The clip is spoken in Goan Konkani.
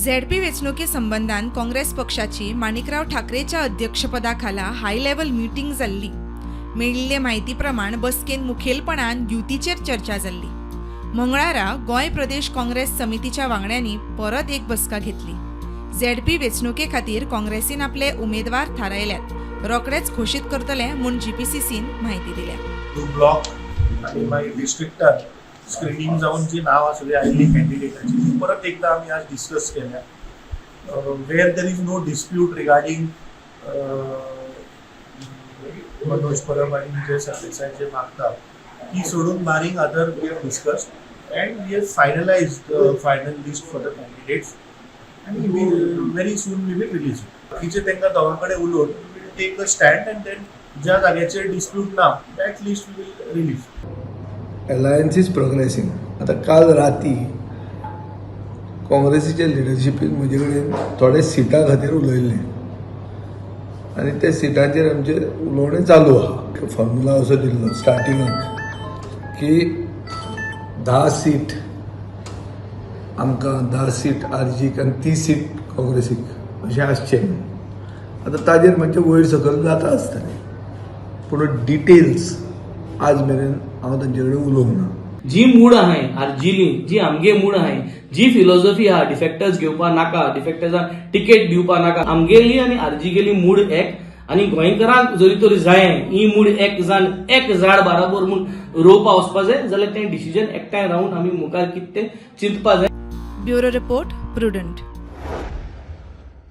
झेडपी वेंचणुके संबंदान काँग्रेस पक्षाची माणिकराव ठाकरेच्या अध्यक्षपदा खाला हाय लेव्हल मिटींग जाल्ली. मेळिल्ले म्हायती प्रमाण बसकेन मुखेलपणान युतीचेर चर्चा जाल्ली. मंगळारा गोंय प्रदेश काँग्रेस समितीच्या वांगड्यांनी परत एक बसका घेतली. झेडपी वेंचणुके खातीर काँग्रेसीन आपले उमेदवार थारायल्यात, रोखडेच घोशीत करतले म्हूण जीपीसीसीन म्हायती दिल्या. टू ब्लॉक आनी मागीर डिस्ट्रिक्टान स्क्रिनींग जावन जी नांवां सगळीं आयिल्ली कॅन्डिडेटाची, ती परत एकदां आमी आज डिस्कस केल्या, where there is no dispute regarding Manoj Parab आनी विजय सरदेसाय जे मागता ती सोडून, barring other, we have discussed and we have finalize the final list for the candidates आनी very soon we will release. बाकीचे तांकां दोगां कडेन उलोवन we'll take a stand and then ज्या जाग्याचेर डिस्प्यूट ना, that list we'll release. Alliance is progressing. आतां काल राती काँग्रेसीच्या लिडरशिपीन म्हजे कडेन थोडे सिटां खातीर उलयल्लें आनी त्या सिटांचेर आमचें उलोवणें चालू आहा. फॉर्मुला असो दिल्लो स्टार्टिंगाक की 10 सीट आमकां, 10 सीट आरजीक आनी 30 सीट काँग्रेसीक अशें आसचें म्हणून. आतां ताजेर मातशें वयर सकयल जाता आसतलें, पूण डिटेल्स आज मेरेन हांव तांचे कडेन उलोवंक ना. जी मूड आहाय आरजीली, जी आमगे मूड आहाय, जी फिलॉसॉफी आहा, डिफेक्टर्स घेवपा नाका, डिफेक्टर्सांक तिकेट दिवपा नाका, आमगेली आनी आरजीगेली मूड एक आनी गोंयकारांक जरी तरी जाय ही मूड एक जावन एक झाड बाराबर म्हूण रोवपा वचपा जाय जाल्यार तें डिसिजन एकठांय रावन आमी मुखार कितें तें चिंतपा जाय. Bureau report, prudent.